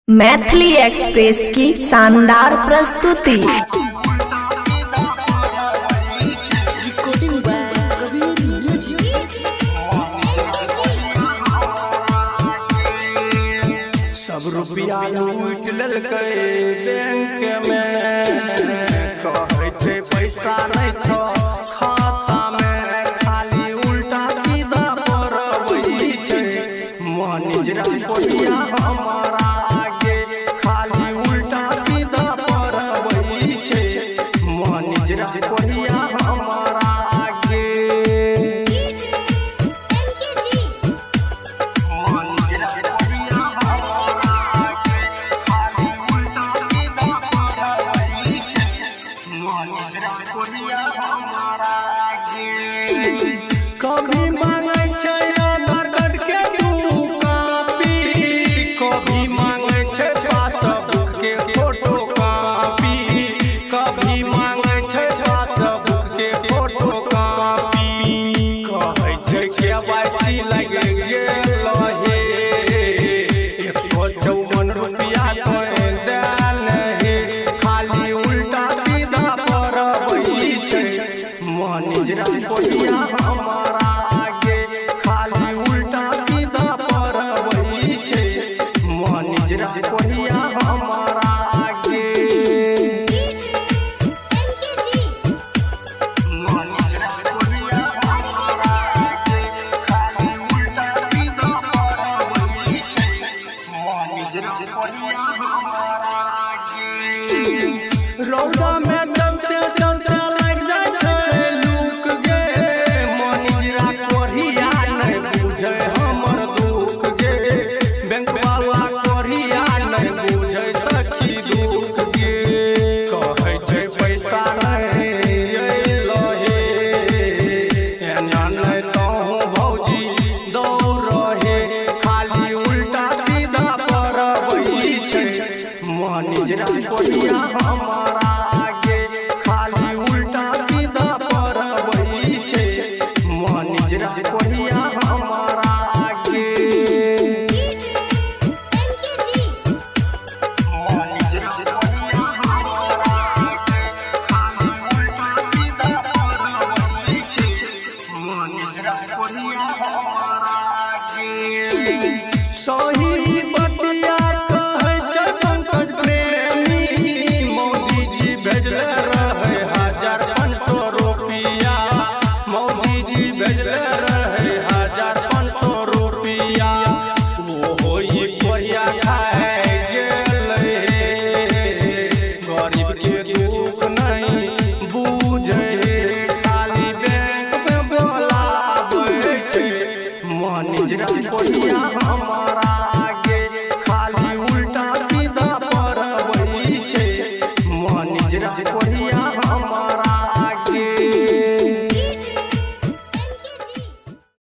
Maithili express की शानदार प्रस्तुति। Recording by Kabir music. सब रुपया लूट लेलकै बैंक में, कहै छै पैसा नहि छौ खाता में, खाली उल्टा सीधा पड़बै छै मैनेजरा कोढ़िया हमारा आगे, खाली उल्टा सीधा पड़बै छै मैनेजरा कोढ़िया हमारा आगे। मैनेजरा कोढ़िया हमारा आगे, खाली उल्टा सीधा पड़बै छै मैनेजरा कोढ़िया हमारा आगे। कभी मांगै छै आधार कार्ड के दू कॉपी, कभी मांगै छै पासबुक के फोटो कॉपी, कभी मांगै छै पासबुक के फोटो कॉपी, कहै छै केवाईसी लागि गेल हे, 154 रुपया तोए देल हे, खाली उल्टा सीधा पड़बै छै मैनेजरा कोढ़िया हमारा आगे, खाली उल्टा सीधा पड़बै छै मैनेजरा कोढ़िया हमारा आगे। मैनेजरा कोढ़िया हमारा आगे, खाली उल्टा सीधा पड़बै छै मैनेजरा कोढ़िया हमारा आगे। रौदा में चलते चलते लागि जाइ छै लूक गे, मैनेजरा कोढ़िया नहि बुझै हमर दुख गे, बैंक वाला कोढ़िया नहि बुझै सखी दुख गे, कहै छै पैसा नहि अयलो हे, एना नहि तोहूँ भौजी दौड़ हे, खाली उल्टा सीधा पड़बै छै मैनेजरा कोढ़िया हमारा आगे, खाली उल्टा सीधा पड़बै छै मैनेजरा कोढ़िया हमारा आगे। मैनेजरा कोढ़िया हमारा आगे, खाली उल्टा सीधा पड़बै छै मैनेजरा कोढ़िया हमारा आगे। सही बतिया कहै छै पंकज प्रेमी, मोदी जी भेजले रहै 1500 रुपया, मोदी जी भेजले रहै 1500 रुपया, ओहो ई कोढ़िया खाए गेलै हे, गरीब के दुख नहि बुझै हे, खाली बैंक में बोलाबै छै मैनेजरा कोढ़िया हमारा आगे, खाली उल्टा सीधा पड़बै छै मैनेजरा।